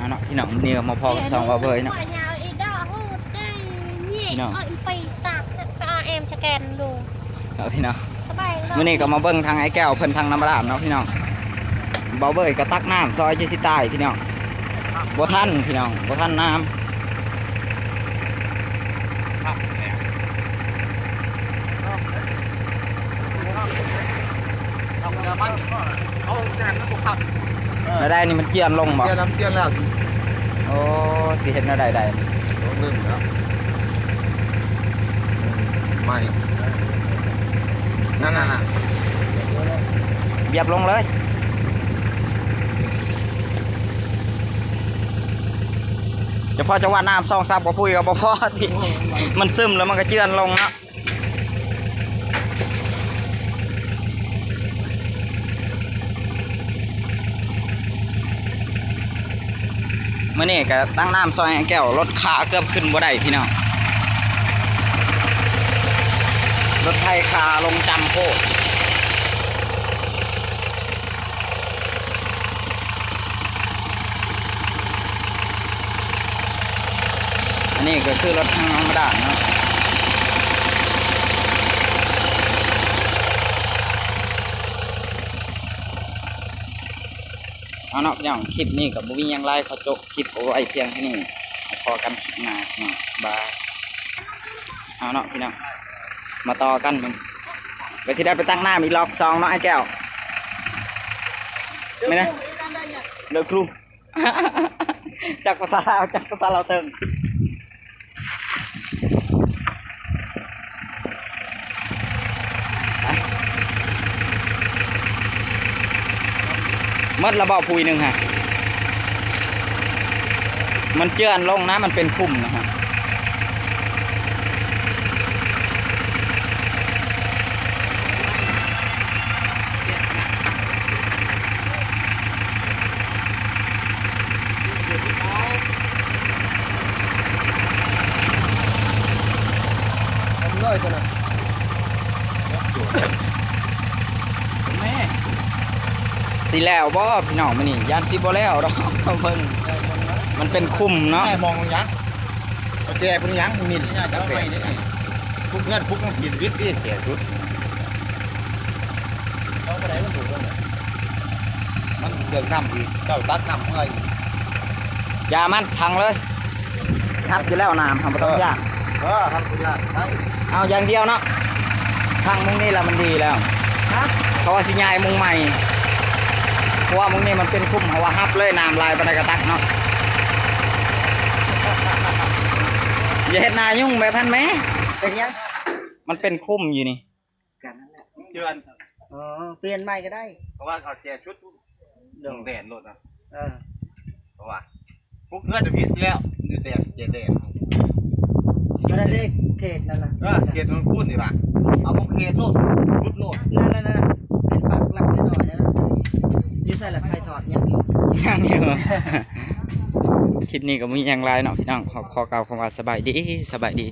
ເອົາເນາະພີ່ນ້ອງ ມື້ນີ້ກໍມາພໍ້ກັບຊ່ອງບ່າວເບີຍເນາະ ພີ່ນ້ອງ. ເອົາພີ່ນ້ອງ ມື້ນີ້ກໍມາເບິ່ງທາງອ້າຍແກ້ວເພິ່ນທາງນ້ຳບາດານເນາະພີ່ນ້ອງ. ບ່າວເບີຍກໍຕັກນ້ຳຊອຍຈົນຊິຕາຍພີ່ນ້ອງ ບໍ່ທັນພີ່ນ້ອງ ບໍ່ທັນນ້ຳ. ເອົາຢ່າມັນ ເອົາຈັ່ງນັ້ນມັນບໍ່ຄັກ. ແນວໃດນີ້ມັນເຈື່ອນລົງບໍ່? ເຈື່ອນແລ້ວ ເຈື່ອນແລ້ວ. ໂອ້ ຊິເຮັດແນວໃດໄດ້? ລົງເລີ່ມແລ້ວ ໃໝ່ ນັ້ນໆ ຢຽບລົງເລີຍ. ຈະພໍຈະວ່ານ້ຳສອງສາມກະປຸ້ຍກໍບໍ່ພໍຕິ ມັນຊຶມແລ້ວມັນກໍເຈື່ອນລົງເນາະ. ມື້ນີ້ກໍຕັກນ້ຳຊ່ອຍອ້າຍແກ້ວ ລົດຄາເກືອບຂຶ້ນບໍ່ໄດ້ພີ່ນ້ອງ ລົດໄຖຄາລົງຈຳໂພດ. ອັນນີ້ກໍຄືລົດທາງນ້ຳບາດານເນາະ. ເອົາເນາະພີ່ນ້ອງ ຄລິບນີ້ກໍບໍ່ມີຫຍັງຫຼາຍ ຂໍຈົບຄລິບເອົາໄວ້ພຽງເທົ່ານີ້ ພໍ້ກັນຄລິບໜ້າເນາະ ບາຍ. ເອົາເນາະພີ່ນ້ອງ ມາຕໍ່ກັນ ກໍຊິໄດ້ໄປຕັກນ້ຳອີກລອບສອງເນາະອ້າຍແກ້ວ ແມ່ນນະ ເລີກຄູ ຈັກພາສາລາວ ຈັກພາສາລາວເຖິງ. ໝົດລະບໍ່ ພູໜຶ່ງຫະ ມັນເຈື່ອນລົງນະ ມັນເປັນຂຸມນະຮະ. ເອົາເລີຍຕົວນັ້ນ ແມ່ ຊິແລ້ວບໍ່ພີ່ນ້ອງ? ມື້ນີ້ຢ້ານຊິບໍ່ແລ້ວດອກ ເບິ່ງ ມັນເປັນຂຸມເນາະ. ແມ່ມອງຫຍັງ? ເອົາແຈເພິ່ນຫຍັງ? ມິນ ຈັກແບບ ປຸກເຮືອນປຸກຍັງຜິດວິດຕິ ແຈສຸດ ເອົາບໍ່ໄດ້ ມັນດູດ ມັນເລື່ອງນ້ຳອີກ ເຈົ້າຕັກນ້ຳເມື່ອອີກ ຢ່າມັນ ທັງເລີຍ ຮັບຢູ່ແລ້ວ ນ້ຳ ເຮົາບໍ່ຕ້ອງຢ້ານ ເອີ ຮັບບໍ່ຢ້ານ ໄດ້ ເອົາຢ່າງດຽວເນາະ ທັງມຸ້ງນີ້ລະມັນດີແລ້ວ ຮະ ເຂົາວ່າຊິຍ້າຍມຸ້ງໃໝ່ ເພາະວ່າມຸ້ງນີ້ມັນເປັນຂຸມ ເຮົາວ່າຮັບເລີຍ ນ້ຳຫຼາຍປານໃດກໍຕັກເນາະ ຢ່າເຮັດໜ້າຫຍຸ້ງແບບຫັ້ນແມ ເປັນຫຍັງ? ມັນເປັນຂຸມຢູ່ນີ້ ກັນນັ້ນແຫຼະ ເຈື່ອນ ອໍ ປ່ຽນໃໝ່ກໍໄດ້ ເພາະວ່າເຂົາແຈຊຸດ ໂດຍ ແດນໂລດນະ ເອີ ເພາະວ່າປຸກເຮືອນຜິດແລ້ວ ຢູ່ແດນ ແຈແດນ ກໍໄດ້ເລກເຂດນັ້ນນະ ເອີ ເຂດຂອງພຸ້ນນີ້ວ່າ ເອົາຂອງເຂດໂລດ ຊຸດໂລດ ນັ້ນໆໆ ເປັນປັກຫຼັກນ້ອຍໆ ນັ້ນນະ ຢູ່ໃສລະ ໃຜຖອດ ຍັງຢູ່ ຍັງຢູ່ ຄລິບນີ້ກໍບໍ່ມີຫຍັງຫຼາຍເນາະພີ່ນ້ອງ ຂໍ ຂໍກ່າວຄຳວ່າສະບາຍດີ ສະບາຍດີ.